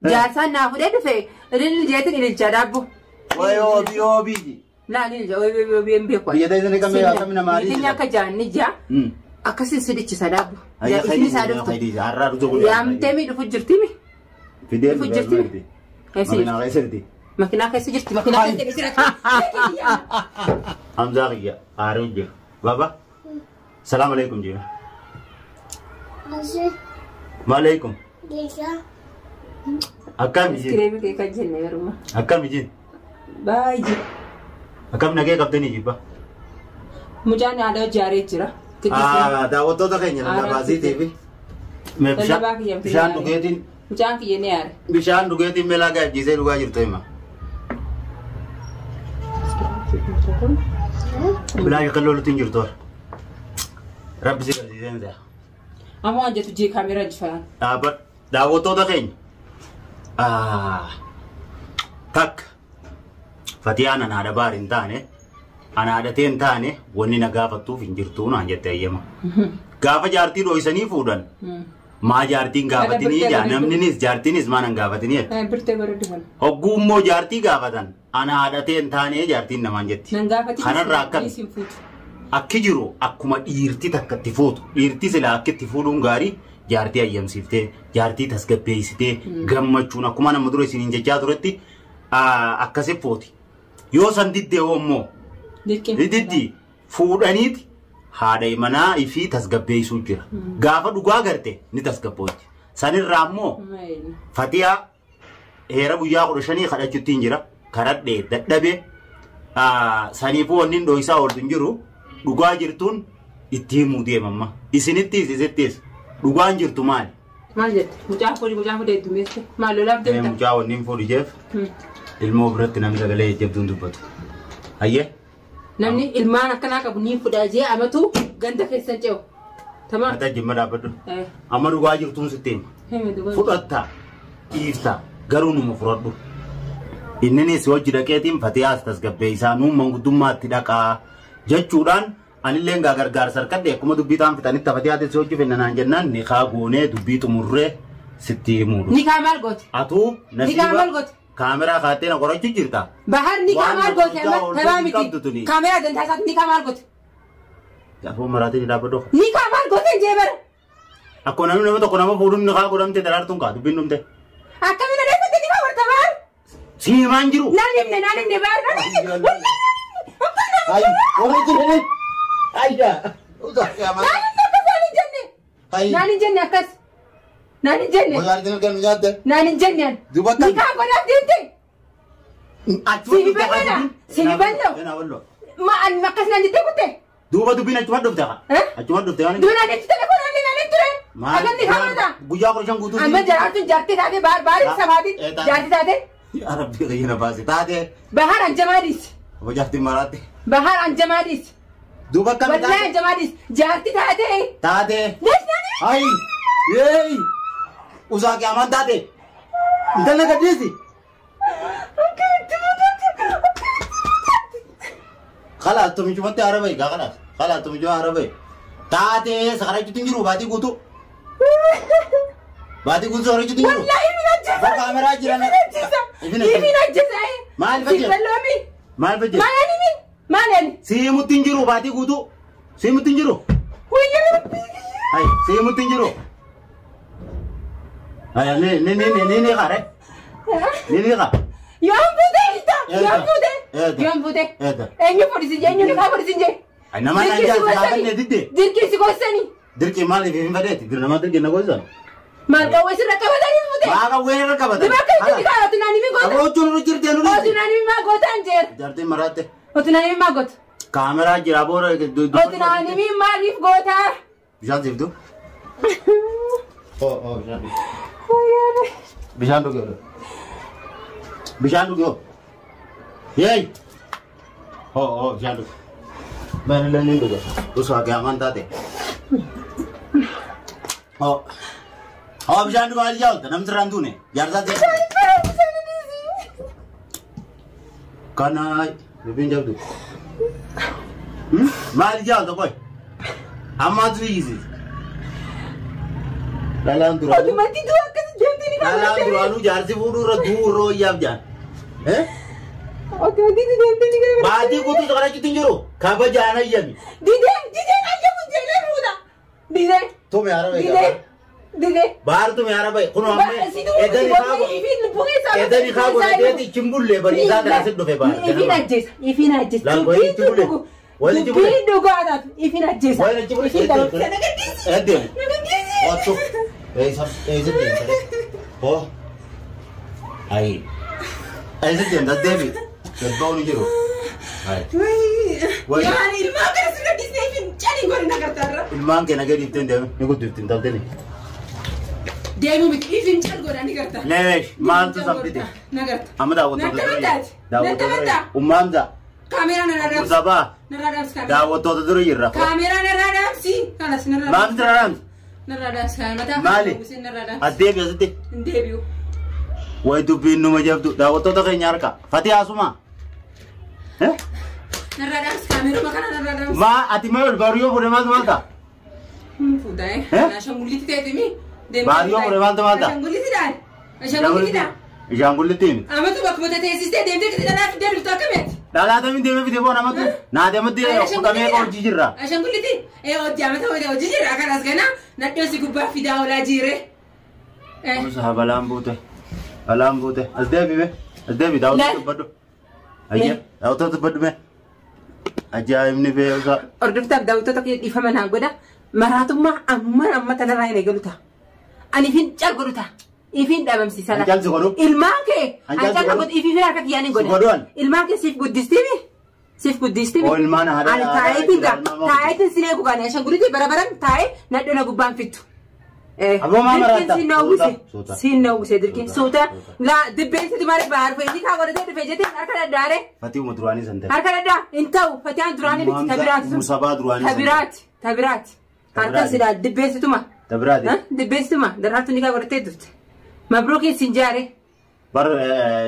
Jaarsaan naa fudhee dhufe ililli jeetiin ililchaa dhaabbu. Wayi oobii oobii. Naan ililcha oobii oobii hin beeku. Biyya teessanii kamii akkamii nama Niitiin ariisisa? akka jaanni jaa akkasiin sidichisa dhaabbu. Isin isaa dhuftu. Har'aa dhufu guyyaa. Yaamtee mi dhufu jirti mi? Fidee Dhufu jirti mi? Keessa jirti. Makinaa keessa jirti. Makinaa keessa jirti. Makinaa keessa jirti. Hamzaa kiyya aaree jira. Baba. Salaam alaikum jira. Maalaikum. Akkam ijin? Iskireemii kee kan jenne yeruma. Akkam ijin? Baay'ee. Akkam nagee qabdanii jibba? Mucaan aadaa ijaaree jira. Daawwattoota keenya lallabaasiitii fi Lallabaa kiyya bishaan dhugeetiin Mucaan kiyya ni aare. bishaan dhugeetiin melaa gaajjisee dhugaa jirtu hima. Bilaa kan lolutti hin jirtu. Rabbi si garsiiseen ta'a. Amma waan jettu jee kaameeraa jifaan. Dhaabbadhu. Daawwattoota keenya. Takka Fatiyaan ana haadha baar hin taane ana haadhatee hin taane wanni na gaafattuuf hin jirtu naan jette eeyyama. Gaafa jaartii dhooysanii fuudhan maa jaartiin gaafatinii jaa namninis jaartiinis maa nan gaafatinii jette. Birtee bareedu kana. Hogguu immoo jaartii gaafatan ana haadhatee hin taane jaartiin namaan jetti. Nan gaafatin. Kanarraa akkami? Isin fuutu. Akki jiru akkuma dhiirti takka itti fuutu. Dhiirti silaa akka itti fuudhuun gaarii jaartii ayyamsiiftee, jaartii tasgabbeessitee, gammachuun akkuma nama dura isiniin jechaa turetti akkasi fuuti. Yoo san diddee hoo immoo Dirqiin. diddi fuudhaniiti haadha manaa ifii tasgabbeessuu jira. Gaafa dhugaa garte ni tasgabbooti. Sanirraa immoo Fatiyaa heera guyyaa 15 kadhachuutti hin jira. Karadhee dadhabee saniifuu wanni hin dho'isaa ooltu hin jiru. Dhugaa jirtuun itti himuu deemamma. Isinittis isittis dhugaan jirtu maali? Maal jette? Mucaan fuudhi mucaan fuudhi heddummeesse. Maal lolaaf deemta? Mucaa wanni hin fuudhu jeef ilmoo biratti namni sagalee jajjabduun dubbatu. Hayyee? Namni ilmaan akkanaa qabu ni fudha jee amatu ganda keessan ce'u. Tamam. Mataa jimma dhaabbadhu. Amma dhugaa jirtuun sitti hima. Himi dhugaa. Fudhatta dhiifta garuu numa fudhadhu. Inninis hojii dhaqeetiin Fatiyaas tasgabbeessaa nuun manguddummaatti dhaqaa jechuudhaan anillee gaa gargaarsa harkadhe akkuma dubbii ta'an fixanitti Fatiyaatis hojii fennanaan jennaan nikaa goonee dubbii xumurree sitti himuudha. Nikaa maal goote? Atuu Nikaa maal goote? kaameraa kaattee na qorachuu jirta. Bahar nikaa Waan maal goote? guddaa ol Tamaa qabdu miti. tuni. Kaameraa dantaa isaatti nikaa maal goote? Gaafa maraatiin dhaabbadhu. Nikaa maal goote jee bara? Akkuma namni nama tokko nama fuudhuun nikaa godhamte daraartuun kaa dubbiin dhumte. Akkamiin adeemsatti nikaa godhata bahar? Si himaan jiru. Naan himne naan himne bahar naan himne. Ay, warri jirani. Ayya. Naan himne akkas naan hin jenne. Naan hin jenne akkas. Naan hin jenne. Naan hin jenne. Duuba akkam? Nikaa godhaaf deemte. Si bal'oodha. Si bal'oo. Ma ani akkas naan jettee kutte. Duuba dubbiin achuma dhufte haa. Eh? Achuma dhufte waan. Duuna deemti telefoon illee naan ture. Akkam nikaa godhata? Guyyaa 15 guutuu. Amma jaraartuun jaartii taate baar baariin sabaatiin jaartii taate. Yaa Rabbi qayyina baase taate. Bahar anjamaadis. Obbo jaartiin maraatte. Bahar anjamaadis. Duuba akkam Wallahi taate? anjamaadis. Jaartii taate. Taate. Lees naani. Ay. Yeey. Usaa qiyaamaan taate. Intala gadhiisi. Kalaas tumichumatti haara bahi gaa kalaas. Kalaas tumichuma haara bahi. Taate sakarachuutti hin jiru baatii guutuu. Baatii guutuu sakarachuutti hin jiru. Wallahi min ajjeesa. Bakka kaameraa jiran. Min ajjeesa. Ifin ajjeesa. Ifin ajjeesa. Maal fayyada? Si bal'oomi. Maal fayyada? Maal ani min? Maal ani? Siimutti hin jiru baatii guutuu. Siimutti hin jiru. Wayya Rabbi. Hai siimutti hin jiru. Hai ni ni ni ni ni ni qaare. Ni ni qaa. Yoom fuute ita? Yoom fuute? Eeda. Yoom fuute? Eeda. Eenyu fuudhisi eenyu nikaa fuudhisi jee? Ay nama naan Dirqii si jaarsi goosani. gaafanne didde. Dirqii si goosani. Dirqii maaliif hin fedheeti? Nama dirqii na goosan. Maal qawwee sirra qabatanii fuute? Maa qawwee irra qabatan. Dima akka itti nikaa otu naan himi goota. Qaboochuun nurra jirtee nurra. Otu naan himi maa gootaan jeer. Jaartiin maraatte. Otu naan himi maa goota. Kaameraa jira boora. Otu naan himi maaliif goota? Bishaan siiftu. Oh oh bishaan dhugi. Bishaan dhugi. Bishaan dhugi. Yeey. Oh oh bishaan dhugi. Bani ni dhuga. Osoo qiyaamaan taate. Oh. Oh bishaan dhugaa ijaa oolta namni sirraan duune. Jaarsaa ta'e. Kana dubbiin jabdu. Maal ijaa oolta qoy? Ammaatu hiisiis. Dhalaan dura. Otumatti du'a akkas deemtee Dhalaan duraanuu jaarsi fuudhuu irra du'uu irra wayyaaf jaan. Eh? Otuma didi deemtee ni gara. Baatii guutuu si kadhachuutti hin jiru. Kabajaan hayyami. Didee dideen ayyamu jedhee fuudha. Didee. Tume hara bahe. Didee. Didee. Baar tume hara bahe. Kunoo amma edani kaa edani kaa godhateeti chimbullee bariisaa kana asitti dhufe baar. Ifin ajjeesa. Ifin ajjeesa. Laal wayii itti bule. Wayii itti bule. Dubbiin dhugaa taatu. Ifin ajjeesa. Wayii itti bule. Ifin dabalata. Na gadhiisi. Edeemu. Na gadhiisi. Otto. Eessa eessa deemta? Hoo. Ayi. Eessa deemta? Deemi. Gabba'uun hin jiru. Ayi. Wayii. Yaani ilmaan kana si gadhiisnee ifin calii godhe na gargaara. Ilmaan kee na gadi ittiin deemi. Ni guddifti hin taatee. Deemuu miti ifin cal godha ni garta. Leesh maaltu sabdite? Na garta. Amma daawwattoota Natti dura amantaati. Natti amantaa. Ummaamsa. Kaameeraa narraa dhaamsi. Sabaa. Narraa dhaamsi kaameeraa. Daawwattoota dura jirra. Kaameeraa narraa dhaamsi. Kanas narraa Maaltu dhaamsi. dura dhaamsi? Narraa dhaamsi mataa. Maali? Narraa dhaamsi. As deebi asitti. Hin deebi'u. Wayi dubbiin numa jabdu. Daawwattoota keenya harka. Fatii haasuma. Eh? Narraa dhaamsi kaameeruma kana narraa dhaamsi. Maa ati maal baariyoo fuudhee maaltu maal ta'a? Fuudhaa Eh? Ashaangulliitti ta'eetimi. Baariyoo fuudhee maaltu maal ta'a? Ashaangulliitti Ashaangulliitti Ashaangulliitti himi. Amatu bakkuma teessistee deemtee kiti dhalaa fiddee dhuftu akkamitti? Dhalaatamiin deemee fide boona amatu. Naadamatti kudhamee hojii jirra. Ashaangulliitti hojii amata hojii jirra kanas gana nadhoo si gubbaa fidaa oolaa jiire. Musa balaan buute. Balaan buute. As deebi mee. As deebi daawwattoota dubbadhu. Ayya daawwattoota dubbadhu mee. Ajaa'ibni beekumsa. Hordoftaaf daawwattoota kiyya dhiifama naa godha. Maraatummaa amma amma tanarraa hin eegalu ta'a. Ani ifin cal godhu ta'a. Ifin dhabamsiisa An calsi godhu. Ilmaan kee An calsi an cal godhu. godhu ifin harka kiyyaan hin Si godha. godhu an. Ilmaan kee siif guddistiimi. Siif guddistiimi. Oo ilmaan haadha. Ani taa'eetiin gaa taa'eetiin sin eegu gaani ashaangulliitii bara baran taa'ee nadhoo na gubbaan fittu. Aboo maa maraatta? Dirqiin siin na uwwise. Suuta, suuta. Siin na uwwise dirqiin Suuta, suuta. Laa dibbeen sitti malee baar fe'ii kaa godhatee dhufe jettee harka dhadhaare. Fatii uma duraanii san ta'e. Harka dhadhaa hin ta'u fatiyaan duraanii miti tabiraati sun. Musabaa duraanii san ta'e. Tabiraati tabiraati. Harka Tabiraati. silaa dibbeessituma. Tabiraati. Dibbeessituma daraartuu ni kaa godhatee turte. Mabruukiin siin jaare. Bar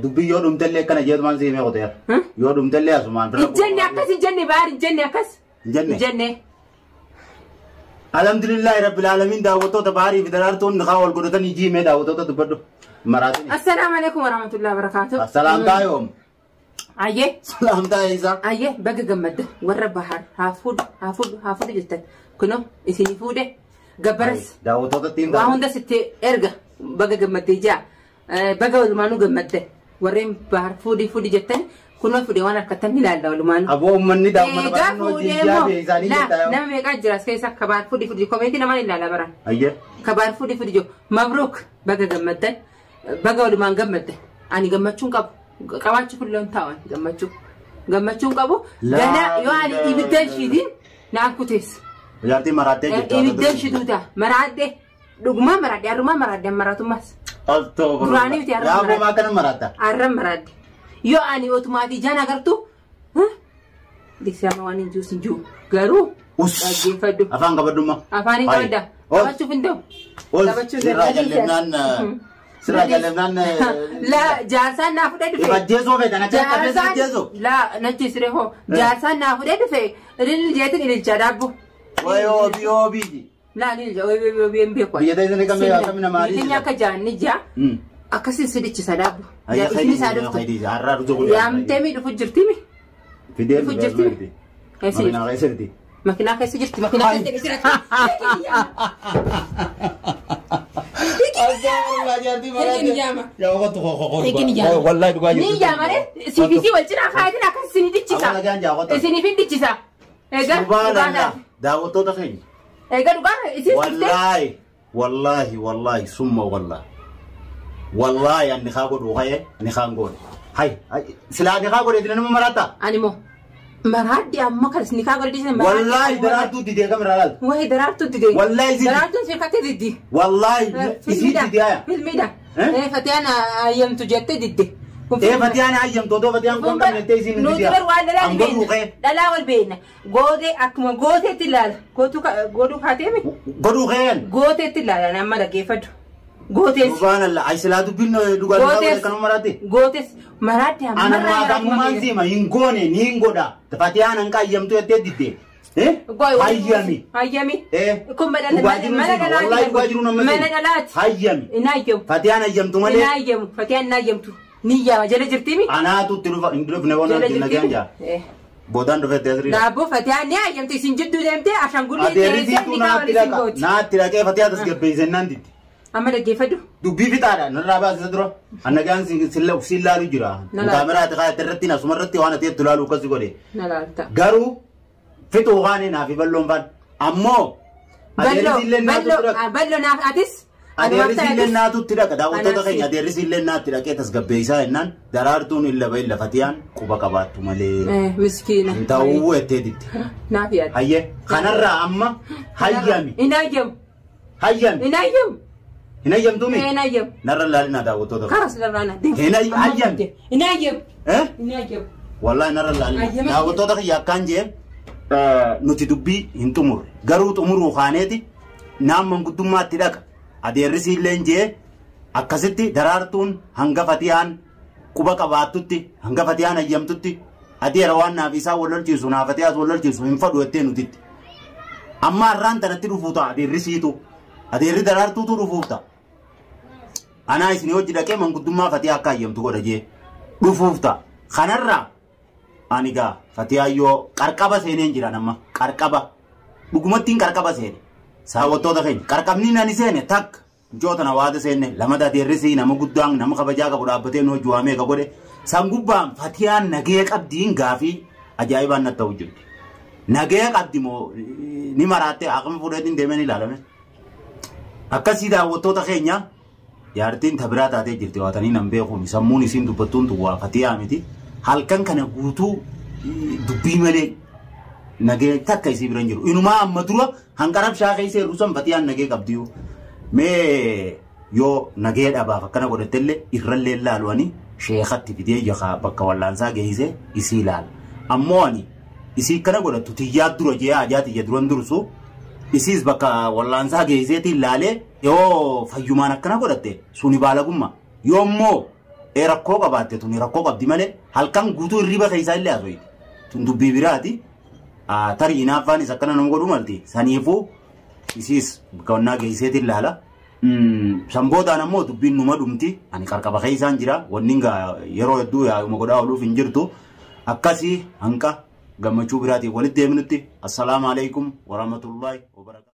dubbii yoo dhumtellee akkana jeetumaan siimee qoteera. Yoo dhumtellee asumaan Hin jenne akkas hin jenne baar hin jenne akkas. Hin jenne. Hin jenne. Alhamdulillahi rabbil alamin daawwattoota baarii fi daraartuun haa wal godhatanii jiimee daawwattoota dubbadhu. Maraatiin. Assalaamu alaikum warahmatullahi wabarakatuh. Salaamtaa yoom? Ayyee. Salaamtaa eessa? Ayyee baga gammadda warra bahar haa fuudhu haa fuudhu haa fuudhu jettan kunoo isinii fuudhe gabbaras Daawwattoota ittiin waa hunda sitti erga baga gammaddee jaa baga walumaanuu gammadde warreen bahar fuudhi fuudhi jettan kunoo fuudhe waan harkattan ni ilaalla walumaanuu. Aboo uummanni daawwata Egaa barannoo fuudhee jijjiirraa moo isaanii laa jettaa yoo. nama meeqaa jira as keessa kabaar fuudhi fuudhi komeetii namaan ilaala baran. Ayyee. Kabaar fuudhi fuudhi jiru mabruuk baga gammaddan baga walumaan gammadde ani gammachuun qabu qabaachuu filloon taa'an gammachuu gammachuun qabu gana yoo ani ibiddan shiitiin naan kuteessa. Jaartiin maraattee jirti. Ibiddan shiituu ta'a maraadde dhugumaa maraadde harrumaa maraadde maraatummaas Duraanii miti har'a Yaa aboo maraatte. maa akkana maraatta? har'a maraadde yoo ani otumaatii ijaan agartu diksama waan hin jiru sin jiru garuu Us. dhaggeeffadhu Afaan qabadhummaa. afaan hin qabadda qabachuuf hin ta'u. Ol. Qabachuuf hin Sirraa ta'u. jallemnaan. Sirraa jallemnaan. La jaarsaan naa fudhee dhufe. Ifajjeesoo feetan akka qabdeessa ifajjeesoo. La nachi sire hoo jaarsaan naa fudhee dhufe ililli jeetin ililcha dhaabbu. Wayi oobii oobii. La ni ililcha oobii oobii hin beeku. Biyya teessanii kam akkami nama Biyya keenya akka jaanni jaa akkasiin sidichisa dhaabbu. Isin isaa dhuftu. Har'aa dhufu guyyaa. Yaamtee mi dhufu jirti mi? Fidee Dhufu jirti mi? Keessa jirti. Makinaa keessa jirti. Makinaa keessa jirti. Makinaa keessa jirti. Wallahi dhugaa jirti. Ni jaamare siifisii wal cinaa kaayatiin akkas isinii dhichisa. Awwaala gaanjaa qotaa. Isiniif hin dhichisa. Egaa Subhanallah. Daawwattoota keenya. Egaa dhugaa isin dhuftee. Wallahi wallahi wallahi summa wallahi. Wallahi ani haa godhu haye ni haan godhe. Hay silaa ni haa godhe nama maraata. Ani moo maraaddi amma kan isin kaa godhe dhiisan Wallahi daraartuu didee kameraa laaltu. Wahi daraartuu didee. Wallahi isin- Daraartuun sirkattee diddi. Wallahi isii didee haya. Filmiidha. Eh? Fatiyaan ayyamtu jettee didde. Ee fatiyaan hayyamtu otoo fatiyaan kun qabne ta'e isiin Nuti didee. bar waan dhalaa An godhu kee. Dhalaa wal beekna. Gootee akkuma gooteetti ilaala. Godhuu kaateemi. Godhuu keen. Gooteetti ilaala nama dhaggeeffadhu. Gootees. Subhanallah ay silaa dubbiin dhugaa dhugaa godhe kanuma maraate. Gootees. Maraaddi Ana ammarraa maatamummaan siima hin goone ni hin godha. Fatiyaan hanqa hayyamtu jettee didde. Hayyami. Hayyami. Kun Dhugaa jiru mana siin, dhalaati. wallaahi dhugaa jiru nama Mana siin. dhalaati. Hayyami. Hin hayyamu. Fatiyaan hayyamtu Hin malee. hayyamu. Fatiyaan hin hayyamtu. Ni yaama jala jirtimi. Anaatu itti dhufa hin dhufne waan Jala arginu nagaan jirtimi. jaa. Boodaan dhufetti asirri. Daabboo fatiyaan ni hayyamtu isin jidduu deemtee ashaangullee Adeerri teessee siituu ni kaawwan naatti isin dhaqa. gooti. Naatti dhaqee fatiyaa tasgabbeessee naan diddi. Amma dhaggeeffadhu. Dubbii fixaadha narraa baasisa dura. Annagaan siin laalu jira. Na laala. Kaameraa ati kaayate irratti asuma irratti waan ati itti laalu akkas godhe. Na laalta. Garuu fixuu kaanii naaf bal'oon faan. Ammoo adeerri siillee naatu Bal'oo dhaqa. bal'oo naaf atis. Adeerri siillee naatu dhaqa. Daawwattoota Anaaf keenya si. adeerri siillee naatti dhaqee tasgabbeessaa jennaan daraartuun illa illa fatiyaan quba qabaattu malee. Miskiina. Hin ta'uu ettee diddi. Naaf yaadde. Hayyee kanarraa amma hayyami. Hin hayyamu. Hayyami. Hin hayyamu. Hin hayyamtuumi? Hin hayyamu. Narra laalinaa daawwattoota keenya. Karaa sirraa na deemu. Hin hayyamu. Hin hayyamu. Eh? Hin hayyamu. Wallahi narra laalina. Hayyama. Daawwattoota kiyya akkaan jee nuti dubbii hin xumurre. Garuu xumuruu kaaneeti naan manguddummaatti dhaqa. Adeerri siilleen jee akkasitti daraartuun hanga fatiyaan quba qabaattutti hanga fatiyaan hayyamtutti adeera waan naaf isaa wal lolchiisu naaf fatiyaas wal lolchiisu hin fadhu jettee nutitti. Amma har'aan tanatti dhufuu ta'a adeerri siitu. Adeerri daraartuutu dhufuuf ta'a. Anaa isin hojii dhaqee manguddummaa fatiyaa akka hayyamtu godha jee dhufuuf ta'a. Kanarraa ani gaa fatiyaa yoo qarqaba seeneen jira nama qarqaba dhugumattiin qarqaba seene saawwattoota keenya qarqabni ani seene takka michoota na waata seenne lama adeerrisii nama guddaan nama kabajaa qabu dhaabbatee nu hojii waamee ka godhe san gubbaan fatiyaan nagee qabdiin gaafii ajaa'ibaan natti ta'u jirti. Nagee qabdi moo ni maraattee haqama fuudheetiin deemee ni ilaalame. Akkasii daawwattoota keenya jaartiin tabiraa taatee jirti waatanii nan beekuun sammuun isiin dubbattuun tun waa fatiyaa miti. Halkan kana guutuu dubbii malee nagee takka isii bira hin jiru. Inumaa amma dura hanqarab shaakee isee rusan fatiyaan nagee qabdiyu. Mee yoo nagee dhabaaf akkana godhattellee irrallee laalu ani sheekatti fidee yakaa bakka wallaansaa geessee isii ilaala. Ammoo ani isii kana godhattu tiyyaa dura jee ajaa tiyya duran dursu isiis bakka wallaansaa geesseetiin laalee yoo fayyumaan akkana godhatte suni baalagummaa. Yoo immoo rakkoo qabaatte tuni rakkoo qabdi malee halkan guutuu hirriba keessaa illee haasofti. Tun dubbii biraati. Tarii hinaaffaanis akkana nama godhuu malti. Saniifuu isiis bakka wannaa geesseetiin laala. San boodaan ammoo dubbiin numa dhumti. Ani qarqaba keessaan jira. Wanni yeroo hedduu yaa'uma godhaa ooluuf hin jirtu. Akkasii hanqa gammachuu biraatiin walitti deemnutti. Assalaamu alaikum warahmatullaahi wabarakaatuh.